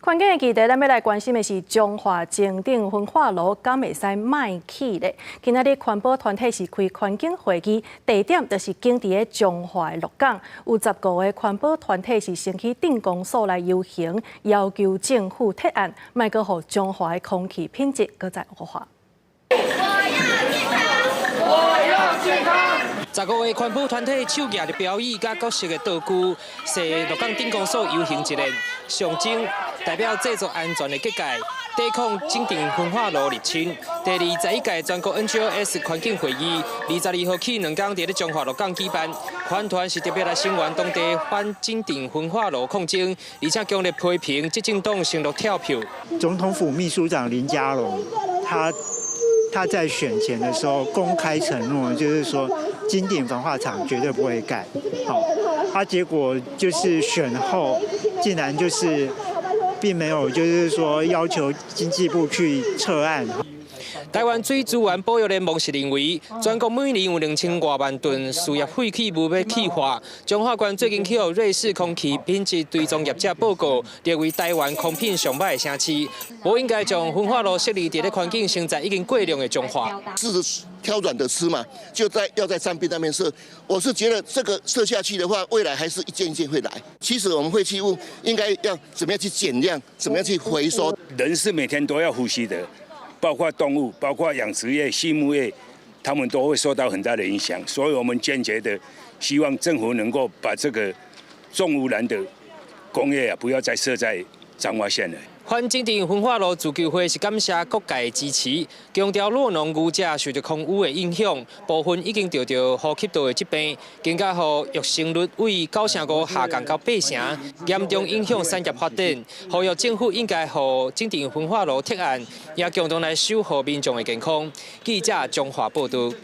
環境的議題，咱欲來關心的是彰化前鎮焚化爐敢會使莫起咧？今仔日環保團體是開環境會議，地點就是選佇咧彰化的鹿港，有15個環保團體是先去鎮公所來遊行，要求政府撤案，莫閣予彰化的空氣品質閣再惡化。我要健康，我要健康。15個環保團體手舉著標語佮各式的道具，踅鹿港鎮公所遊行一輪，象徵代表製造安全的結界，抵抗井頂焚化爐入侵。第21屆全國 NGOs 環境會議，22號起2天佇咧彰化鹿港舉辦，環團是特別來聲援當地反井頂焚化爐抗爭，而且強烈批評執政黨承諾跳票。總統府秘書長林佳龍，他在選前的時候公開承諾，就是說金頂焚化廠絕對不會蓋。好，他結果就是選後竟然就是並沒有，就是說要求經濟部去撤案。台灣水資源保育聯盟是認為，全國每年有2000外萬噸事業廢棄物欲氣化。彰化縣最近去予瑞士空氣品質追蹤業者報告，列為台灣空品上䆀的城市，無應該將焚化爐設立佇咧環境實在已經過良的彰化。是挑軟的吃嘛，就在要在山邊那邊設。我是覺得這個設下去的話，未來還是一件一件會來。其實我們廢棄物應該要怎麼樣去減量，怎麼樣去回收。人是每天都要呼吸的。包括動物，包括養殖業、畜牧業，他們都會受到很大的影響，所以我們堅決的希望政府能夠把這個重污染的工業啊，不要再設在彰化縣了。反井頂焚化爐自救會是感謝各界支持，強調酪農牛隻受著空污的影響，部分已經得著呼吸道的疾病，更加予育成率為9.5下降到8成，嚴重影響產業發展。呼籲政府應該予井頂焚化爐撤案，也共同來守護民眾的健康。記者彰化報導。